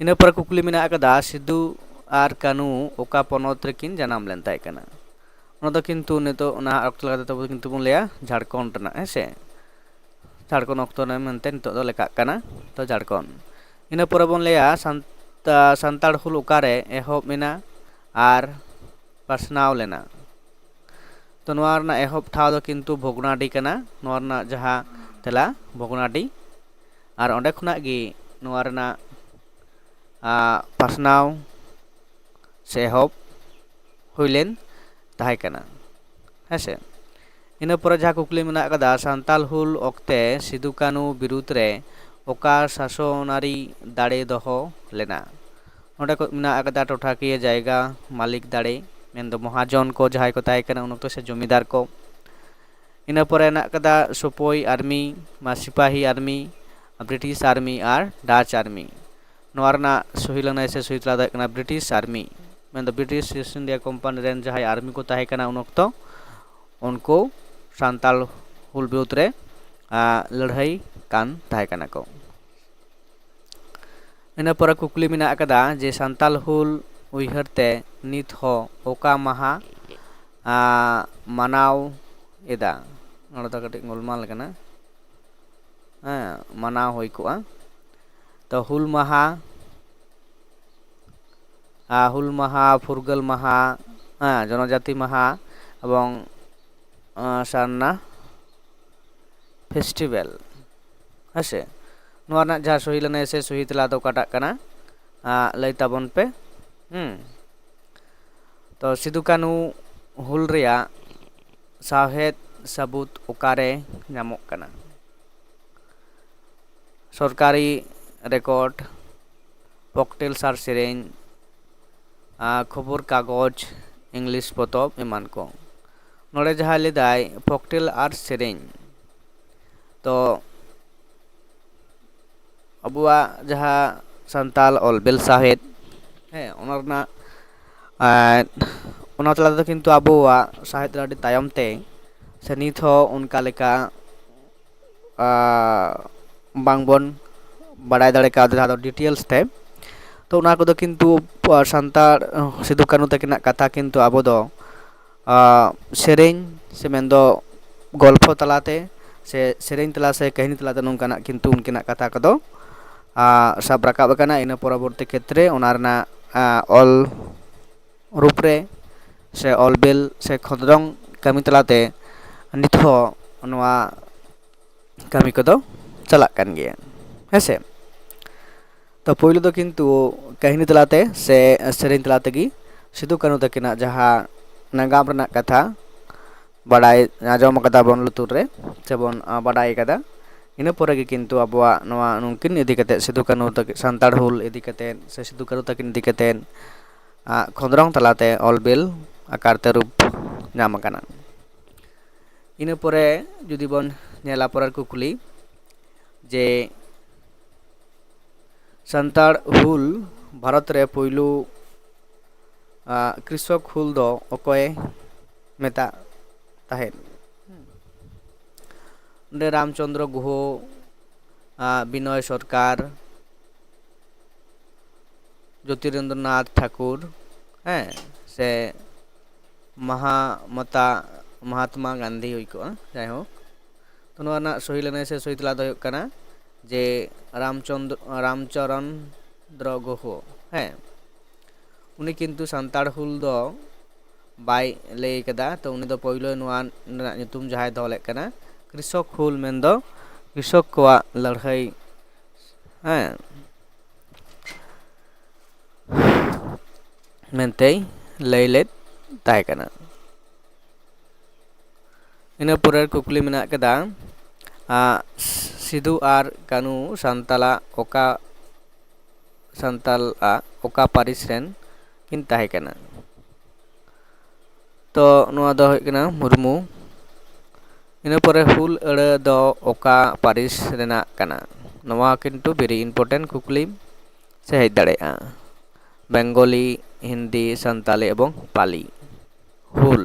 ᱤᱱᱟᱹ ᱯᱚᱨᱮ ᱠᱩᱠᱞᱤ ᱢᱮᱱᱟᱜ ᱟᱠᱟᱫᱟ, ᱥᱤᱫᱩ ᱟᱨ ᱠᱟᱹᱱᱩ ᱚᱠᱟ ᱯᱚᱱᱚᱛ ᱨᱮᱠᱤᱱ ᱡᱟᱱᱟᱢ ᱞᱮᱱ ᱛᱟᱦᱮᱸ ᱠᱟᱱᱟ? ᱚᱱᱟ ᱫᱚ ᱠᱤᱱᱛᱩ ᱱᱤᱛᱚᱜ ᱱᱟᱦᱟᱜ ᱚᱠᱛᱚ ᱞᱮᱠᱟᱛᱮ ᱛᱟᱵᱚ ᱠᱤᱱᱛᱩ ᱵᱚᱱ ᱞᱟᱹᱭᱟ ᱡᱷᱟᱲᱠᱷᱚᱸᱰ ᱨᱮᱱᱟᱜ, ᱦᱮᱸ ᱥᱮ? ᱡᱷᱟᱲᱠᱷᱚᱸᱰ ᱚᱠᱛᱚ ᱨᱮ ᱢᱮᱱᱛᱮ ᱱᱤᱛᱚᱜ ᱫᱚ ᱞᱮᱠᱷᱟᱜ ᱠᱟᱱᱟ, ᱛᱚ ᱡᱷᱟᱲᱠᱷᱚᱸᱰ᱾ ᱤᱱᱟᱹ ᱯᱚᱨᱮ ᱵᱚᱱ ᱞᱟᱹᱭᱟ ᱥᱟᱱ-, ᱟ, ᱥᱟᱱᱛᱟᱲ ᱦᱩᱞ ᱚᱠᱟᱨᱮ ᱮᱦᱚᱵ ᱮᱱᱟ ᱟᱨ ᱯᱟᱥᱱᱟᱣ ᱞᱮᱱᱟ? ᱛᱚ ᱱᱚᱣᱟ ᱨᱮᱱᱟᱜ ᱮᱦᱚᱵ ᱴᱷᱟᱶ ᱫᱚ ᱠᱤᱱᱛᱩ ᱵᱷᱚᱜᱽᱱᱟᱰᱤ ᱠᱟᱱᱟ᱾ ᱱᱚᱣᱟ ᱨᱮᱱᱟᱜ ᱡᱟᱦᱟᱸ, ᱛᱮᱞᱟ ᱵᱷᱚᱜᱽᱱᱟᱰᱤ᱾ ᱟᱨ ᱚᱸᱰᱮ ᱠᱷᱚᱱᱟᱜ ᱜᱮ ᱱᱚᱣᱟ ᱨᱮᱱᱟᱜ ᱟᱜ, ᱯᱟᱥᱱᱟᱣ ᱥᱮ ᱮᱦᱚᱵ ᱦᱩᱭ ᱞᱮᱱ ᱛᱟᱦᱮᱸ ᱠᱟᱱᱟ᱾ ᱦᱮᱸ ᱥᱮ? ᱤᱱᱟᱹ ᱯᱚᱨᱮ ᱡᱟᱦᱟᱸ ᱠᱩᱠᱞᱤ ᱢᱮᱱᱟᱜ ᱟᱠᱟᱫᱟ, ᱥᱟᱱᱛᱟᱞ ᱦᱩᱞ ᱚᱠᱛᱮ ᱥᱤᱫᱩ ᱠᱟᱹᱱᱦᱩ ᱵᱤᱨᱩᱫᱽ ᱨᱮ ᱚᱠᱟ ᱥᱟᱥᱚᱱᱟᱹᱨᱤ ᱫᱟᱲᱮ ᱫᱚᱦᱚ ᱞᱮᱱᱟ? ᱱᱚᱸᱰᱮ ᱠᱚ ᱢᱮᱱᱟᱜ ᱟᱠᱟᱫᱟ ᱴᱚᱴᱷᱟᱠᱤᱭᱟᱹ ᱡᱟᱭᱜᱟ ᱢᱟᱹᱞᱤᱠ ᱫᱟᱲᱮ, ᱢᱮᱱᱫᱚ ᱢᱚᱦᱟᱡᱚᱱ ᱠᱚ ᱡᱟᱦᱟᱸᱭ ᱠᱚ ᱛᱟᱦᱮᱸ ᱠᱟᱱᱟ ᱩᱱ ᱚᱠᱛᱚ, ᱥᱮ ᱡᱚᱢᱤᱫᱟᱨ ᱠᱚ᱾ ᱤᱱᱟᱹ ᱯᱚᱨᱮ ᱦᱮᱱᱟᱜ ᱟᱠᱟᱫᱟ ᱥᱳᱯᱳᱭ ᱟᱨᱢᱤ, ᱢᱟ ᱥᱤᱯᱟᱦᱤ ᱟᱨᱢᱤ, ᱵᱨᱤᱴᱤᱥ ᱟᱨᱢᱤ ᱟᱨ ᱰᱟᱪ ᱟᱨᱢᱤ᱾ ᱱᱚᱣᱟ ᱨᱮᱱᱟᱜ ᱥᱚᱦᱤ ᱞᱟᱹᱱᱟᱹᱭ ᱥᱮ ᱥᱚᱦᱤ ᱛᱮᱞᱟ ᱫᱚ ᱦᱩᱭᱩᱜ ᱠᱟᱱᱟ ᱵᱨᱤᱴᱤᱥ ᱟᱨᱢᱤ, ᱢᱮᱱᱫᱚ ᱵᱨᱤᱴᱤᱥ ᱤᱥᱴ ᱤᱱᱰᱤᱭᱟ ᱠᱳᱢᱯᱟᱱᱤ ᱨᱮᱱ ᱡᱟᱦᱟᱸᱭ ᱟᱨᱢᱤ ᱠᱚ ᱛᱟᱦᱮᱸ ᱠᱟᱱᱟ ᱩᱱ ᱚᱠᱛᱚ, ᱩᱱᱠᱩ ᱥᱟᱱᱛᱟᱲ ᱦᱩᱞ ᱵᱤᱨᱩᱫᱽ ᱨᱮ ᱟᱜ, ᱞᱟᱹᱲᱦᱟᱹᱭ ᱠᱟᱱ ᱛᱟᱦᱮᱸ ᱠᱟᱱᱟ ᱠᱚ᱾ ᱤᱱᱟᱹ ᱯᱚᱨᱮ ᱠᱩᱠᱞᱤ ᱢᱮᱱᱟᱜ ᱟᱠᱟᱫᱟ ᱡᱮ ᱥᱟᱱᱛᱟᱞ ᱦᱩᱞ ᱩᱭᱦᱟᱹᱨ ᱛᱮ ᱱᱤᱛ ᱦᱚᱸ ᱚᱠᱟ ᱢᱟᱦᱟ ᱟᱜ, ᱢᱟᱱᱟᱣ ᱮᱫᱟ? ᱱᱚᱰᱮ ᱫᱚ ᱠᱟᱹᱴᱤᱡ ᱜᱳᱞᱢᱟᱞ ᱠᱟᱱᱟ᱾ ᱦᱮᱸ, ᱢᱟᱱᱟᱣ ᱦᱩᱭ ᱠᱚᱜᱼᱟ᱾ ᱛᱚ ᱦᱩᱞ ᱢᱟᱦᱟ, ᱟᱨ ᱦᱩᱞ ᱢᱟᱦᱟ, ᱯᱷᱩᱨᱜᱟᱹᱞ ᱢᱟᱦᱟ, ᱦᱮᱸ, ᱡᱚᱱᱚᱡᱟᱛᱤ ᱢᱟᱦᱟ ᱮᱵᱚᱝ ᱟᱜ, ᱥᱟᱨᱱᱟ ᱯᱷᱮᱥᱴᱤᱵᱷᱮᱞ᱾ ᱦᱮᱸ ᱥᱮ? ᱱᱚᱣᱟ ᱨᱮᱱᱟᱜ ᱡᱟᱦᱟᱸ ᱥᱚᱦᱤ ᱞᱟᱹᱱᱟᱹᱭ ᱥᱮ ᱥᱚᱦᱤ ᱛᱮᱞᱟ ᱫᱚ ᱚᱠᱟᱴᱟᱜ ᱠᱟᱱᱟ? ᱟᱜ, ᱞᱟᱹᱭ ᱛᱟᱵᱚᱱ ᱯᱮ᱾ ᱦᱩᱸ᱾ ᱛᱚ ᱥᱤᱫᱩ ᱠᱟᱹᱱᱦᱩ ᱦᱩᱞ ᱨᱮᱭᱟᱜ ᱥᱟᱶᱦᱮᱫ ᱥᱟᱹᱵᱩᱫ ᱚᱠᱟᱨᱮ ᱧᱟᱢᱚᱜ ᱠᱟᱱᱟ? ᱥᱚᱨᱠᱟᱨᱤ ᱨᱮᱠᱚᱨᱰ, ᱯᱚᱠᱴᱮᱞ ᱥᱟᱨ ᱥᱮᱨᱮᱧ, ᱟᱨ ᱠᱷᱚᱵᱚᱨ ᱠᱟᱜᱚᱡᱽ, ᱤᱝᱞᱤᱥ ᱯᱚᱛᱚᱵ ᱮᱢᱟᱱ ᱠᱚ᱾ ᱱᱚᱰᱮ ᱡᱟᱦᱟᱸ ᱞᱮᱫᱟᱭ ᱯᱚᱠᱴᱮᱞ ᱟᱨ ᱥᱮᱨᱮᱧ, ᱛᱚ ᱟᱵᱚᱣᱟᱜ ᱡᱟᱦᱟᱸ ᱥᱟᱱᱛᱟᱞ ᱚᱞ ᱵᱮᱞ ᱥᱟᱶᱦᱮᱫ, ᱦᱮᱸ, ᱚᱱᱟ ᱨᱮᱱᱟᱜ, ᱟᱨ ᱚᱱᱟ ᱛᱟᱞᱟ ᱛᱮᱫᱚ ᱠᱤᱱᱛᱩ ᱟᱵᱚᱣᱟᱜ ᱥᱟᱶᱦᱮᱫ ᱫᱚ ᱟᱹᱰᱤ ᱛᱟᱭᱚᱢ ᱛᱮ, ᱥᱮ ᱱᱤᱛ ᱦᱚᱸ ᱚᱱᱠᱟ ᱞᱮᱠᱟ, ᱟᱨ ᱵᱟᱝᱵᱚᱱ ᱵᱟᱲᱟᱭ ᱫᱟᱲᱮ ᱠᱟᱣᱫᱟ ᱡᱟᱦᱟᱸ ᱫᱚ ᱰᱤᱴᱮᱞᱥ ᱛᱮ᱾ ᱛᱚ ᱚᱱᱟ ᱠᱚᱫᱚ ᱠᱤᱱᱛᱩ ᱥᱟᱱᱛᱟᱲ ᱥᱤᱫᱩ ᱠᱟᱹᱱᱦᱩ ᱛᱟᱹᱠᱤᱱᱟᱜ ᱠᱟᱛᱷᱟ ᱠᱤᱱᱛᱩ ᱟᱵᱚ ᱫᱚ, ᱟᱨ ᱥᱮᱨᱮᱧ ᱥᱮ ᱢᱮᱱᱫᱚ ᱜᱚᱞᱯᱷᱚ ᱛᱟᱞᱟᱛᱮ ᱥᱮ ᱥᱮᱨᱮᱧ ᱛᱟᱞᱟ ᱥᱮ ᱠᱟᱹᱦᱱᱤ ᱛᱟᱞᱟᱛᱮ ᱱᱚᱝᱠᱟᱱᱟᱜ ᱠᱤᱱᱛᱩ ᱩᱱᱠᱤᱱᱟᱜ ᱠᱟᱛᱷᱟ ᱠᱚᱫᱚ, ᱟᱨ ᱥᱟᱵ ᱨᱟᱠᱟᱵ ᱟᱠᱟᱱᱟ᱾ ᱤᱱᱟᱹ ᱯᱚᱨᱚᱵᱚᱨᱛᱤ ᱠᱷᱮᱛᱨᱮ ᱚᱱᱟ ᱨᱮᱱᱟᱜ, ᱟᱨ ᱚᱞ ᱨᱩᱯ ᱨᱮ ᱥᱮ ᱚᱞ ᱵᱮᱞ ᱥᱮ ᱠᱷᱚᱸᱫᱽᱨᱚᱝ ᱠᱟᱹᱢᱤ ᱛᱟᱞᱟᱛᱮ ᱱᱤᱛ ᱦᱚᱸ ᱱᱚᱣᱟ ᱠᱟᱹᱢᱤ ᱠᱚᱫᱚ ᱪᱟᱞᱟᱜ ᱠᱟᱱ ᱜᱮᱭᱟ, ᱦᱮᱸ ᱥᱮ᱾ ᱛᱚ ᱯᱳᱭᱞᱳ ᱫᱚ ᱠᱤᱱᱛᱩ ᱠᱟᱹᱦᱱᱤ ᱛᱟᱞᱟᱛᱮ ᱥᱮ ᱥᱮᱨᱮᱧ ᱛᱟᱞᱟ ᱛᱮᱜᱮ ᱥᱤᱫᱩ ᱠᱟᱹᱱᱦᱩ ᱛᱟᱹᱠᱤᱱᱟᱜ ᱡᱟᱦᱟᱸ ᱱᱟᱜᱟᱢ ᱨᱮᱱᱟᱜ ᱠᱟᱛᱷᱟ ᱵᱟᱰᱟᱭ ᱟᱸᱡᱚᱢ ᱠᱟᱫᱟ ᱵᱚᱱ ᱞᱩᱛᱩᱨ ᱨᱮ, ᱥᱮᱵᱚᱱ, ᱟ, ᱵᱟᱰᱟᱭ ᱠᱟᱫᱟ᱾ ᱤᱱᱟᱹ ᱯᱚᱨᱮ ᱜᱮ ᱠᱤᱱᱛᱩ ᱟᱵᱚᱣᱟᱜ ᱱᱚᱣᱟ ᱱᱩᱝᱠᱤᱱ ᱤᱫᱤ ᱠᱟᱛᱮ, ᱥᱤᱫᱩ ᱠᱟᱹᱱᱦᱩ ᱛᱟᱹᱠᱤᱱ ᱥᱟᱱᱛᱟᱲ ᱦᱩᱞ ᱤᱫᱤ ᱠᱟᱛᱮ ᱥᱮ ᱥᱤᱫᱩ ᱠᱟᱹᱱᱦᱩ ᱛᱟᱹᱠᱤᱱ ᱤᱫᱤ ᱠᱟᱛᱮ, ᱟ, ᱠᱷᱚᱸᱫᱽᱨᱚᱝ ᱛᱟᱞᱟᱛᱮ ᱚᱞ ᱵᱤᱞ ᱟᱠᱟᱨ ᱛᱮ ᱨᱩᱯ ᱧᱟᱢ ᱟᱠᱟᱱᱟ᱾ ᱤᱱᱟᱹ ᱯᱚᱨᱮ ᱡᱩᱫᱤ ᱵᱚᱱ ᱧᱮᱞᱟ ᱯᱚᱨᱮᱨ ᱠᱩᱠᱞᱤ, ᱡᱮ ᱥᱟᱱᱛᱟᱲ ᱦᱩᱞ ᱵᱷᱟᱨᱚᱛ ᱨᱮ ᱯᱩᱭᱞᱩ, ᱟ, ᱠᱨᱤᱥᱚᱠ ᱦᱩᱞ ᱫᱚ ᱚᱠᱚᱭᱮ ᱢᱮᱛᱟᱜ ᱛᱟᱦᱮᱸᱫ? ᱚᱸᱰᱮ ᱨᱟᱢᱪᱚᱸᱫᱽᱨᱚ ᱜᱩᱦᱚ, ᱟ, ᱵᱤᱱᱚᱭ ᱥᱚᱨᱠᱟᱨ, ᱡᱳᱛᱤᱨᱤᱱᱫᱨᱚᱱᱟᱛᱷ ᱴᱷᱟᱠᱩᱨ, ᱦᱮᱸ, ᱥᱮ ᱢᱟᱦᱟᱢᱚᱛᱟ, ᱢᱟᱦᱟᱛᱢᱟ ᱜᱟᱱᱫᱷᱤ ᱦᱩᱭ ᱠᱚᱜᱼᱟ, ᱡᱟᱭᱦᱳᱠ᱾ ᱛᱚ ᱱᱚᱣᱟ ᱨᱮᱱᱟᱜ ᱥᱚᱦᱤ ᱞᱟᱹᱱᱟᱹᱭ ᱥᱮ ᱥᱚᱦᱤ ᱛᱮᱞᱟ ᱫᱚ ᱦᱩᱭᱩᱜ ᱠᱟᱱᱟ ᱡᱮ ᱨᱟᱢᱪᱚᱸᱫᱽᱨᱚ, ᱨᱟᱢᱪᱚᱨᱚᱱᱫᱨᱚ ᱜᱩᱦᱚ, ᱦᱮᱸ, ᱩᱱᱤ ᱠᱤᱱᱛᱩ ᱥᱟᱱᱛᱟᱲ ᱦᱩᱞ ᱫᱚ ᱵᱟᱭ ᱞᱟᱹᱭ ᱠᱟᱫᱟ᱾ ᱛᱚ ᱩᱱᱤ ᱫᱚ ᱯᱳᱭᱞᱳ ᱱᱚᱣᱟ ᱨᱮᱱᱟᱜ ᱧᱩᱛᱩᱢ ᱡᱟᱦᱟᱸᱭ ᱫᱚᱦᱚ ᱞᱮᱫ ᱠᱟᱱᱟ, ᱠᱨᱤᱥᱚᱠ ᱦᱩᱞ, ᱢᱮᱱᱫᱚ ᱠᱨᱤᱥᱚᱠ ᱠᱚᱣᱟᱜ ᱞᱟᱹᱲᱦᱟᱹᱭ, ᱦᱮᱸ, ᱢᱮᱱᱛᱮᱭ ᱞᱟᱹᱭ ᱞᱮᱫ ᱛᱟᱦᱮᱸ ᱠᱟᱱᱟ᱾ ᱤᱱᱟᱹ ᱯᱚᱨᱮᱨ ᱠᱩᱠᱞᱤ ᱢᱮᱱᱟᱜ ᱠᱟᱫᱟ, ᱟ, ᱥᱤᱫᱩ ᱟᱨ ᱠᱟᱹᱱᱩ ᱥᱟᱱᱛᱟᱞᱟᱜ ᱚᱠᱟ, ᱥᱟᱱᱛᱟᱞᱟᱜ ᱚᱠᱟ ᱯᱟᱹᱨᱤᱥ ᱨᱮᱱ ᱠᱤᱱ ᱛᱟᱦᱮᱸ ᱠᱟᱱᱟ? ᱛᱚ ᱱᱚᱣᱟ ᱫᱚ ᱦᱩᱭᱩᱜ ᱠᱟᱱᱟ ᱢᱩᱨᱢᱩ᱾ ᱤᱱᱟᱹ ᱯᱚᱨᱮ ᱦᱩᱞ ᱟᱹᱲᱟᱹ ᱫᱚ ᱚᱠᱟ ᱯᱟᱹᱨᱤᱥ ᱨᱮᱱᱟᱜ ᱠᱟᱱᱟ? ᱱᱚᱣᱟ ᱠᱤᱱᱛᱩ very important ᱠᱩᱠᱞᱤ ᱥᱮ ᱦᱮᱡ ᱫᱟᱲᱮᱭᱟᱜᱼᱟ, ᱵᱮᱝᱜᱚᱞᱤ, ᱦᱤᱱᱫᱤ, ᱥᱟᱱᱛᱟᱞᱤ ᱮᱵᱚᱝ ᱯᱟᱞᱤ᱾ ᱦᱩᱞ,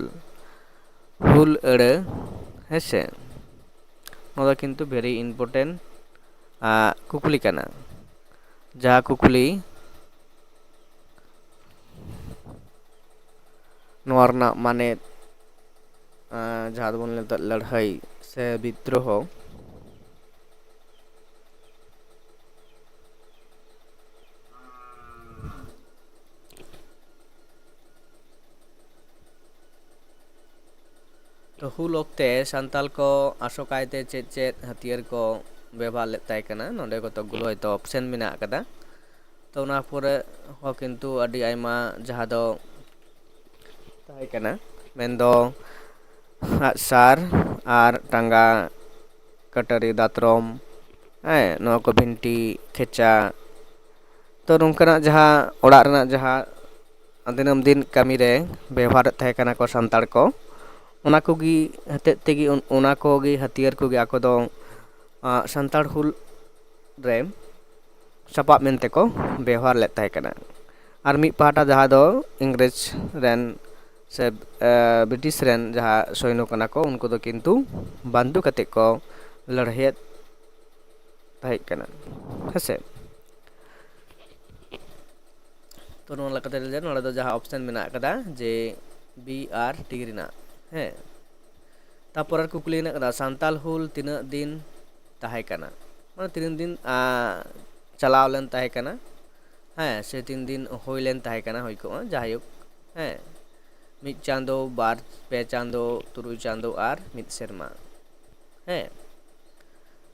ᱦᱩᱞ ᱟᱹᱲᱟᱹ, ᱦᱮᱸᱥᱮ, ᱱᱚᱣᱟ ᱫᱚ ᱠᱤᱱᱛᱩ very important, ᱟ, ᱠᱩᱠᱞᱤ ᱠᱟᱱᱟ᱾ ᱡᱟᱦᱟᱸ ᱠᱩᱠᱞᱤ ᱱᱚᱣᱟ ᱨᱮᱱᱟᱜ ᱢᱟᱱᱮ, ᱟ, ᱡᱟᱦᱟᱸ ᱫᱚᱵᱚᱱ ᱢᱮᱛᱟᱜ ᱞᱟᱹᱲᱦᱟᱹᱭ ᱥᱮ ᱵᱤᱫᱽᱨᱳᱦᱚ, ᱛᱚ ᱦᱩᱞ ᱚᱠᱛᱮ ᱥᱟᱱᱛᱟᱲ ᱠᱚ ᱟᱥᱚᱠᱟᱭᱛᱮ ᱪᱮᱫ ᱪᱮᱫ ᱦᱟᱹᱛᱭᱟᱹᱨ ᱠᱚ ᱵᱮᱵᱚᱦᱟᱨ ᱞᱮᱫ ᱛᱟᱦᱮᱸ ᱠᱟᱱᱟ? ᱱᱚᱰᱮ ᱠᱚᱛᱚᱠ ᱜᱩᱞᱳ ᱦᱚᱭᱛᱳ ᱚᱯᱥᱮᱱ ᱢᱮᱱᱟᱜ ᱟᱠᱟᱫᱟ᱾ ᱛᱚ ᱚᱱᱟ ᱯᱚᱨᱮ ᱦᱚᱸ ᱠᱤᱱᱛᱩ ᱟᱹᱰᱤ ᱟᱭᱢᱟ ᱡᱟᱦᱟᱸ ᱫᱚ ᱛᱟᱦᱮᱸ ᱠᱟᱱᱟ, ᱢᱮᱱᱫᱚ ᱟᱜᱼᱥᱟᱨ ᱟᱨ ᱴᱟᱸᱜᱟ, ᱠᱟᱹᱴᱟᱹᱨᱤ, ᱫᱟᱛᱨᱚᱢ, ᱦᱮᱸ, ᱱᱚᱣᱟ ᱠᱚ ᱵᱷᱤᱱᱴᱤ, ᱠᱷᱮᱪᱟ, ᱛᱚ ᱱᱚᱝᱠᱟᱱᱟᱜ ᱡᱟᱦᱟᱸ ᱚᱲᱟᱜ ᱨᱮᱱᱟᱜ ᱡᱟᱦᱟᱸ ᱫᱤᱱᱟᱹᱢ ᱫᱤᱱ ᱠᱟᱹᱢᱤ ᱨᱮ ᱵᱮᱣᱦᱟᱨᱮᱫ ᱛᱟᱦᱮᱸ ᱠᱟᱱᱟ ᱠᱚ ᱥᱟᱱᱛᱟᱲ ᱠᱚ, ᱚᱱᱟ ᱠᱚᱜᱮ ᱦᱚᱛᱮᱫ ᱛᱮᱜᱮ ᱚᱱᱟ ᱠᱚᱜᱮ ᱦᱟᱹᱛᱭᱟᱹᱨ ᱠᱚᱜᱮ ᱟᱠᱚ ᱫᱚ ᱥᱟᱱᱛᱟᱲ ᱦᱩᱞ ᱨᱮ ᱥᱟᱯᱟᱵ ᱢᱮᱱᱛᱮ ᱠᱚ ᱵᱮᱣᱦᱟᱨ ᱞᱮᱫ ᱛᱟᱦᱮᱸ ᱠᱟᱱᱟ᱾ ᱟᱨ ᱢᱤᱫ ᱯᱟᱦᱴᱟ ᱡᱟᱦᱟᱸ ᱫᱚ ᱤᱝᱨᱮᱡᱽ ᱨᱮᱱ ᱥᱮ ᱵᱨᱤᱴᱤᱥ ᱨᱮᱱ ᱡᱟᱦᱟᱸ ᱥᱚᱭᱱᱚ ᱠᱟᱱᱟ ᱠᱚ, ᱩᱱᱠᱩ ᱫᱚ ᱠᱤᱱᱛᱩ ᱵᱟᱱᱫᱩ ᱠᱟᱛᱮ ᱠᱚ ᱞᱟᱹᱲᱦᱟᱹᱭᱮᱫ ᱛᱟᱦᱮᱸ ᱠᱟᱱᱟ, ᱦᱮᱸᱥᱮ᱾ ᱛᱚ ᱱᱚᱣᱟ ᱞᱮᱠᱟᱛᱮ ᱱᱚᱰᱮ ᱫᱚ ᱡᱟᱦᱟᱸ ᱚᱯᱥᱮᱱ ᱢᱮᱱᱟᱜ ᱟᱠᱟᱫᱟ ᱡᱮ ᱵᱤ ᱟᱨ ᱴᱤ ᱨᱮᱱᱟᱜ, ᱦᱮᱸ᱾ ᱛᱟᱯᱚᱨᱮ ᱠᱩᱠᱞᱤ ᱦᱮᱱᱟᱜ ᱟᱠᱟᱫᱟ, ᱥᱟᱱᱛᱟᱞ ᱦᱩᱞ ᱛᱤᱱᱟᱹᱜ ᱫᱤᱱ ᱛᱟᱦᱮᱸ ᱠᱟᱱᱟ? ᱢᱟᱱᱮ ᱛᱤᱱᱟᱹᱜ ᱫᱤᱱ ᱪᱟᱞᱟᱣ ᱞᱮᱱ ᱛᱟᱦᱮᱸ ᱠᱟᱱᱟ, ᱦᱮᱸ, ᱥᱮ ᱛᱤᱱ ᱫᱤᱱ ᱦᱩᱭ ᱞᱮᱱ ᱛᱟᱦᱮᱸ ᱠᱟᱱᱟ, ᱦᱩᱭ ᱠᱚᱜᱼᱟ, ᱡᱟᱭᱦᱳᱠ, ᱦᱮᱸ, ᱢᱤᱫ ᱪᱟᱸᱫᱚ, ᱵᱟᱨ ᱯᱮ ᱪᱟᱸᱫᱚ, ᱛᱩᱨᱩᱭ ᱪᱟᱸᱫᱚ ᱟᱨ ᱢᱤᱫ ᱥᱮᱨᱢᱟ, ᱦᱮᱸ᱾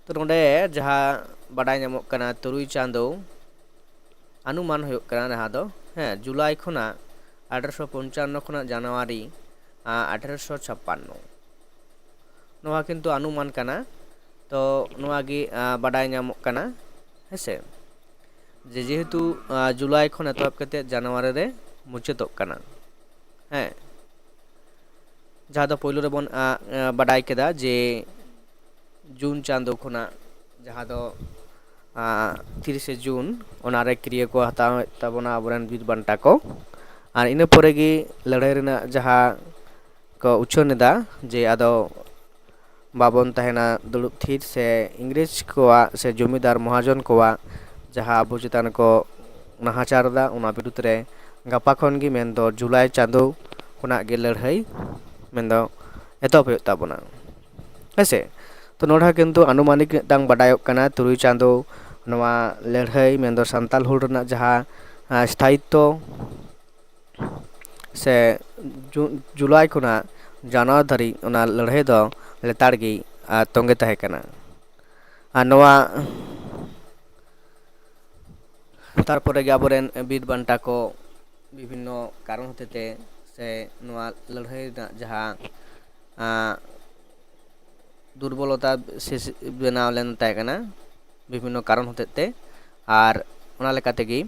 ᱛᱚ ᱱᱚᱰᱮ ᱡᱟᱦᱟᱸ ᱵᱟᱰᱟᱭ ᱧᱟᱢᱚᱜ ᱠᱟᱱᱟ, ᱛᱩᱨᱩᱭ ᱪᱟᱸᱫᱚ ᱟᱱᱩᱢᱟᱱ ᱦᱩᱭᱩᱜ ᱠᱟᱱᱟ ᱡᱟᱦᱟᱸ ᱫᱚ, ᱦᱮᱸ, ᱡᱩᱞᱟᱭ ᱠᱷᱚᱱᱟᱜ ᱟᱴᱷᱨᱚᱥᱚ ᱯᱚᱧᱪᱟᱱᱱᱚ ᱠᱷᱚᱱᱟᱜ ᱡᱟᱱᱩᱣᱟᱨᱤ ᱟᱴᱷᱨᱚᱥᱚ ᱪᱷᱟᱯᱯᱟᱱᱱᱚ᱾ ᱱᱚᱣᱟ ᱠᱤᱱᱛᱩ ᱟᱱᱩᱢᱟᱱ ᱠᱟᱱᱟ᱾ ᱛᱚ ᱱᱚᱣᱟ ᱜᱮ ᱵᱟᱰᱟᱭ ᱧᱟᱢᱚᱜ ᱠᱟᱱᱟ, ᱦᱮᱸᱥᱮ, ᱡᱮ ᱡᱮᱦᱮᱛᱩ ᱡᱩᱞᱟᱭ ᱠᱷᱚᱱ ᱮᱛᱚᱦᱚᱵ ᱠᱟᱛᱮ ᱡᱟᱱᱩᱣᱟᱨᱤ ᱨᱮ ᱢᱩᱪᱟᱹᱫᱚᱜ ᱠᱟᱱᱟ, ᱦᱮᱸ᱾ ᱡᱟᱦᱟᱸ ᱫᱚ ᱯᱳᱭᱞᱳ ᱨᱮᱵᱚᱱ ᱵᱟᱰᱟᱭ ᱠᱮᱫᱟ ᱡᱮ ᱡᱩᱱ ᱪᱟᱸᱫᱳ ᱠᱷᱚᱱᱟᱜ, ᱡᱟᱦᱟᱸ ᱫᱚ ᱛᱤᱨᱤᱥᱮ ᱡᱩᱱ, ᱚᱱᱟᱨᱮ ᱠᱤᱨᱭᱟᱹ ᱠᱚ ᱦᱟᱛᱟᱣᱮᱫ ᱛᱟᱵᱚᱱᱟ ᱟᱵᱚᱨᱮᱱ ᱵᱤᱨ ᱵᱟᱱᱴᱟ ᱠᱚ᱾ ᱟᱨ ᱤᱱᱟᱹ ᱯᱚᱨᱮ ᱜᱮ ᱞᱟᱹᱲᱦᱟᱹᱭ ᱨᱮᱱᱟᱜ ᱡᱟᱦᱟᱸ ᱠᱚ ᱩᱪᱷᱟᱹᱱ ᱮᱫᱟ ᱡᱮ ᱟᱫᱚ ᱵᱟᱵᱚᱱ ᱛᱟᱦᱮᱱᱟ ᱫᱩᱲᱩᱵ ᱛᱷᱤᱨ, ᱥᱮ ᱤᱝᱨᱮᱡᱽ ᱠᱚᱣᱟᱜ ᱥᱮ ᱡᱚᱢᱤᱫᱟᱨ ᱢᱚᱦᱟᱡᱚᱱ ᱠᱚᱣᱟᱜ ᱡᱟᱦᱟᱸ ᱟᱵᱚ ᱪᱮᱛᱟᱱ ᱠᱚ ᱱᱟᱦᱟᱪᱟᱨ ᱮᱫᱟ, ᱚᱱᱟ ᱵᱤᱨᱩᱫᱽ ᱨᱮ ᱜᱟᱯᱟ ᱠᱷᱚᱱ ᱜᱮ, ᱢᱮᱱᱫᱚ ᱡᱩᱞᱟᱭ ᱪᱟᱸᱫᱳ ᱠᱷᱚᱱᱟᱜ ᱜᱮ ᱞᱟᱹᱲᱦᱟᱹᱭ, ᱢᱮᱱᱫᱚ ᱮᱛᱚᱦᱚᱵ ᱦᱩᱭᱩᱜ ᱛᱟᱵᱚᱱᱟ, ᱦᱮᱸᱥᱮ᱾ ᱛᱚ ᱱᱚᱰᱮ ᱦᱚᱸ ᱠᱤᱱᱛᱩ ᱟᱱᱩᱢᱟᱱᱤᱠ ᱢᱤᱫᱴᱟᱝ ᱵᱟᱰᱟᱭᱚᱜ ᱠᱟᱱᱟ, ᱛᱩᱨᱩᱭ ᱪᱟᱸᱫᱳ ᱱᱚᱣᱟ ᱞᱟᱹᱲᱦᱟᱹᱭ, ᱢᱮᱱᱫᱚ ᱥᱟᱱᱛᱟᱞ ᱦᱩᱞ ᱨᱮᱱᱟᱜ ᱡᱟᱦᱟᱸ ᱥᱛᱷᱟᱭᱤᱛᱛᱚ ᱥᱮ ᱡᱩᱞᱟᱭ ᱠᱷᱚᱱᱟᱜ ᱡᱟᱱᱣᱟᱨ ᱫᱷᱟᱹᱨᱤᱡ ᱚᱱᱟ ᱞᱟᱹᱲᱦᱟᱹᱭ ᱫᱚ ᱞᱮᱛᱟᱲ ᱜᱮ ᱛᱚᱸᱜᱮ ᱛᱟᱦᱮᱸ ᱠᱟᱱᱟ᱾ ᱟᱨ ᱱᱚᱣᱟ ᱛᱟᱨᱯᱚᱨᱮ ᱜᱮ ᱟᱵᱚᱨᱮᱱ ᱵᱤᱨ ᱵᱟᱱᱴᱟ ᱠᱚ ᱵᱤᱵᱷᱤᱱᱱᱚ ᱠᱟᱨᱚᱱ ᱦᱚᱛᱮᱛᱮ ᱥᱮ ᱱᱚᱣᱟ ᱞᱟᱹᱲᱦᱟᱹᱭ ᱨᱮᱱᱟᱜ ᱡᱟᱦᱟᱸ ᱫᱩᱨᱵᱚᱞᱚᱛᱟ ᱵᱮᱱᱟᱣ ᱞᱮᱱ ᱛᱟᱦᱮᱸ ᱠᱟᱱᱟ ᱵᱤᱵᱷᱤᱱᱱᱚ ᱠᱟᱨᱚᱱ ᱦᱚᱛᱮᱛᱮ, ᱟᱨ ᱚᱱᱟ ᱞᱮᱠᱟ ᱛᱮᱜᱮ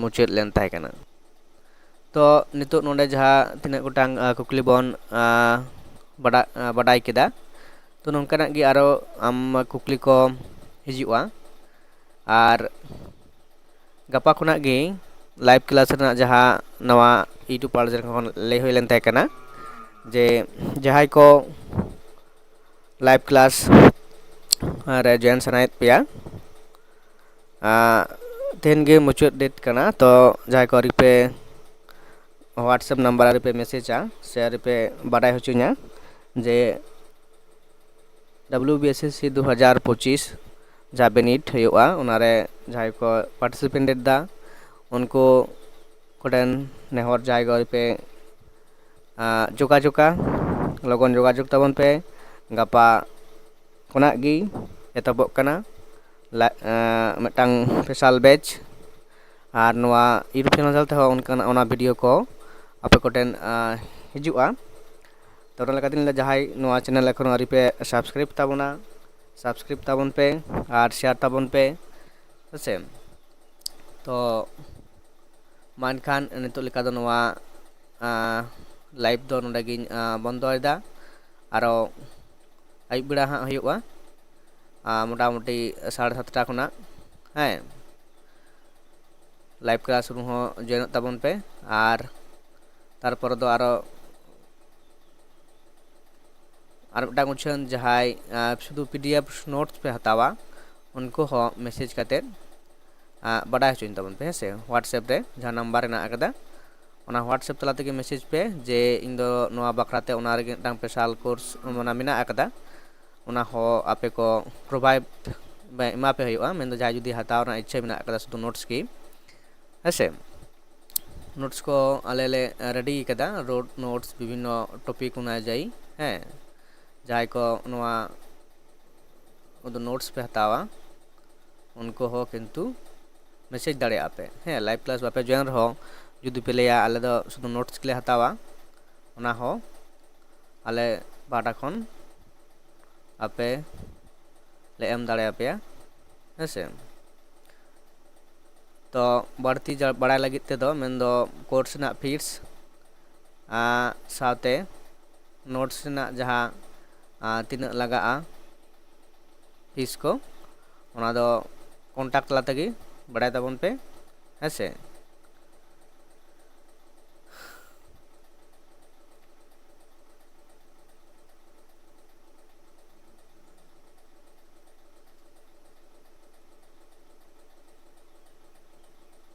ᱢᱩᱪᱟᱹᱫ ᱞᱮᱱ ᱛᱟᱦᱮᱸ ᱠᱟᱱᱟ᱾ ᱛᱚ ᱱᱤᱛᱚᱜ ᱱᱚᱰᱮ ᱡᱟᱦᱟᱸ ᱛᱤᱱᱟᱹᱜ ᱜᱚᱴᱟᱝ ᱠᱩᱠᱞᱤ ᱵᱚᱱ ᱵᱟᱰᱟᱭ ᱠᱮᱫᱟ, ᱛᱚ ᱱᱚᱝᱠᱟᱱᱟᱜ ᱜᱮ ᱟᱨᱚ ᱟᱢ ᱠᱩᱠᱞᱤ ᱠᱚ ᱦᱤᱡᱩᱜᱼᱟ᱾ ᱟᱨ ᱜᱟᱯᱟ ᱠᱷᱚᱱᱟᱜ ᱜᱮ live class ᱨᱮᱱᱟᱜ ᱡᱟᱦᱟᱸ ᱱᱟᱣᱟ YouTube ᱯᱟᱲ ᱡᱟᱭᱜᱟ ᱠᱷᱚᱱ ᱞᱟᱹᱭ ᱦᱩᱭ ᱞᱮᱱ ᱛᱟᱦᱮᱸ ᱠᱟᱱᱟ ᱡᱮ ᱡᱟᱦᱟᱸᱭ ᱠᱚ live class ᱨᱮ join ᱥᱟᱱᱟᱭᱮᱫ ᱯᱮᱭᱟ, ᱛᱮᱦᱮᱧ ᱜᱮ ᱢᱩᱪᱟᱹᱫ date ᱠᱟᱱᱟ᱾ ᱛᱚ ᱡᱟᱦᱟᱸᱭ ᱠᱚ ᱟᱹᱣᱨᱤ ᱯᱮ WhatsApp number ᱟᱹᱣᱨᱤ ᱯᱮ message ᱟ ᱥᱮ ᱟᱹᱣᱨᱤ ᱯᱮ ᱵᱟᱰᱟᱭ ᱦᱚᱪᱚᱧᱟ ᱡᱮ WBSSC ᱫᱩ ᱦᱟᱡᱟᱨ ᱯᱚᱸᱪᱤᱥ ᱡᱟᱦᱟᱸ ᱵᱤᱱᱤᱰ ᱦᱩᱭᱩᱜᱼᱟ, ᱚᱱᱟᱨᱮ ᱡᱟᱦᱟᱸᱭ ᱠᱚ participate ᱮᱫᱟ ᱩᱱᱠᱩ ᱠᱚᱴᱷᱮᱱ ᱱᱮᱦᱚᱨ ᱡᱟᱦᱟᱸᱭ ᱠᱚ ᱟᱹᱣᱨᱤ ᱯᱮ ᱡᱳᱜᱟᱡᱳᱜᱟ, ᱞᱚᱜᱚᱱ ᱡᱳᱜᱟᱡᱳᱜᱽ ᱛᱟᱵᱚᱱ ᱯᱮ᱾ ᱜᱟᱯᱟ ᱠᱷᱚᱱᱟᱜ ᱜᱮ ᱮᱛᱚᱦᱚᱵᱚᱜ ᱠᱟᱱᱟ ᱢᱤᱫᱴᱟᱝ special batch᱾ ᱟᱨ ᱱᱚᱣᱟ YouTube channel ᱛᱮᱦᱚᱸ ᱚᱱᱠᱟᱱᱟᱜ ᱚᱱᱟ video ᱠᱚ ᱟᱯᱮ ᱠᱚᱴᱷᱮᱱ ᱦᱤᱡᱩᱜᱼᱟ᱾ ᱛᱚ ᱚᱱᱟ ᱞᱮᱠᱟᱛᱮ ᱡᱟᱦᱟᱸᱭ ᱱᱚᱣᱟ channel ᱮᱠᱷᱚᱱᱳ ᱟᱹᱣᱨᱤ ᱯᱮ subscribe ᱛᱟᱵᱚᱱᱟ, subscribe ᱛᱟᱵᱚᱱ ᱯᱮ ᱟᱨ share ᱛᱟᱵᱚᱱ ᱯᱮ, ᱦᱮᱸᱥᱮ᱾ ᱛᱚ ᱢᱟ ᱮᱱᱠᱷᱟᱱ ᱱᱤᱛᱚᱜ ᱞᱮᱠᱟ ᱫᱚ ᱱᱚᱣᱟ live ᱫᱚ ᱱᱚᱰᱮ ᱜᱤᱧ ᱵᱚᱱᱫᱚᱭᱮᱫᱟ᱾ ᱟᱨᱚ ᱟᱹᱭᱩᱵ ᱵᱮᱲᱟ ᱦᱟᱸᱜ ᱦᱩᱭᱩᱜᱼᱟ, ᱢᱚᱴᱟᱢᱩᱴᱤ ᱥᱟᱲᱮ ᱥᱟᱛᱴᱟ ᱠᱷᱚᱱᱟᱜ, ᱦᱮᱸ, live classroom ᱦᱚᱸ joinᱚᱜ ᱛᱟᱵᱚᱱ ᱯᱮ᱾ ᱟᱨ ᱛᱟᱨᱯᱚᱨ ᱫᱚ ᱟᱨᱚ ᱟᱨ ᱢᱤᱫᱴᱟᱝ ᱩᱪᱷᱟᱹᱱ, ᱡᱟᱦᱟᱸᱭ ᱥᱩᱫᱷᱩ PDF notes ᱯᱮ ᱦᱟᱛᱟᱣᱟ, ᱩᱱᱠᱩ ᱦᱚᱸ message ᱠᱟᱛᱮᱫ ᱵᱟᱰᱟᱭ ᱦᱚᱪᱚᱧ ᱛᱟᱵᱚᱱ ᱯᱮ, ᱦᱮᱸ ᱥᱮ᱾ WhatsApp ᱨᱮ ᱡᱟᱦᱟᱸ number ᱦᱮᱱᱟᱜ ᱟᱠᱟᱫᱟ, ᱚᱱᱟ WhatsApp ᱛᱟᱞᱟ ᱛᱮᱜᱮ message ᱯᱮ ᱡᱮ ᱤᱧ ᱫᱚ ᱱᱚᱣᱟ ᱵᱟᱠᱷᱨᱟ ᱛᱮ ᱚᱱᱟ ᱨᱮᱜᱮ ᱢᱤᱫᱴᱟᱝ special course ᱚᱱᱟ ᱢᱮᱱᱟᱜ ᱟᱠᱟᱫᱟ, ᱚᱱᱟ ᱦᱚᱸ ᱟᱯᱮ ᱠᱚ provide ᱮᱢᱟ ᱯᱮ ᱦᱩᱭᱩᱜᱼᱟ᱾ ᱢᱮᱱᱫᱚ ᱡᱟᱦᱟᱸᱭ ᱡᱩᱫᱤ ᱦᱟᱛᱟᱣ ᱨᱮᱱᱟᱜ ᱤᱪᱪᱷᱟᱹ ᱢᱮᱱᱟᱜ ᱟᱠᱟᱫᱟ ᱥᱩᱫᱷᱩ notes ᱜᱮ, ᱦᱮᱸ ᱥᱮ᱾ ᱱᱳᱴᱥ ᱠᱚ ᱟᱞᱮ ᱞᱮ ᱨᱮᱰᱤ ᱠᱟᱫᱟ, ᱨᱳᱰ ᱱᱳᱴᱥ ᱵᱤᱵᱷᱤᱱᱱᱚ ᱴᱚᱯᱤᱠ ᱚᱱᱩᱡᱟᱭᱤ᱾ ᱦᱮᱸ, ᱡᱟᱦᱟᱸᱭ ᱠᱚ ᱱᱚᱣᱟ ᱱᱳᱴᱥ ᱯᱮ ᱦᱟᱛᱟᱣᱟ, ᱩᱱᱠᱩ ᱦᱚᱸ ᱠᱤᱱᱛᱩ ᱢᱮᱥᱮᱡᱽ ᱫᱟᱲᱮᱭᱟᱜᱼᱟ ᱯᱮ᱾ ᱦᱮᱸ, ᱞᱟᱭᱤᱵᱷ ᱠᱞᱟᱥ ᱵᱟᱯᱮ ᱡᱚᱭᱮᱱ ᱨᱮᱦᱚᱸ, ᱡᱩᱫᱤ ᱯᱮ ᱞᱟᱹᱭᱟ ᱟᱞᱮ ᱫᱚ ᱥᱩᱫᱷᱩ ᱱᱳᱴᱥ ᱜᱮᱞᱮ ᱦᱟᱛᱟᱣᱟ, ᱚᱱᱟ ᱦᱚᱸ ᱟᱞᱮ ᱯᱟᱦᱴᱟ ᱠᱷᱚᱱ ᱟᱯᱮ ᱞᱮ ᱮᱢ ᱫᱟᱲᱮᱭᱟᱯᱮᱭᱟ᱾ ᱦᱮᱸ ᱥᱮ, ᱛᱚ ᱵᱟᱹᱲᱛᱤ ᱡᱟ- ᱵᱟᱲᱟᱭ ᱞᱟᱹᱜᱤᱫ ᱛᱮᱫᱚ, ᱢᱮᱱᱫᱚ ᱠᱳᱨᱥ ᱨᱮᱱᱟᱜ ᱯᱷᱤᱥ, ᱟᱨ ᱥᱟᱶᱛᱮ ᱱᱳᱴᱥ ᱨᱮᱱᱟᱜ ᱡᱟᱦᱟᱸ, ᱟᱨ ᱛᱤᱱᱟᱹᱜ ᱞᱟᱜᱟᱜᱼᱟ ᱯᱷᱤᱥ ᱠᱚ, ᱚᱱᱟ ᱫᱚ ᱠᱚᱱᱴᱟᱠᱴ ᱛᱟᱞᱟ ᱛᱮᱜᱮ ᱵᱟᱲᱟᱭ ᱛᱟᱵᱚᱱ ᱯᱮ᱾ ᱦᱮᱸ ᱥᱮ,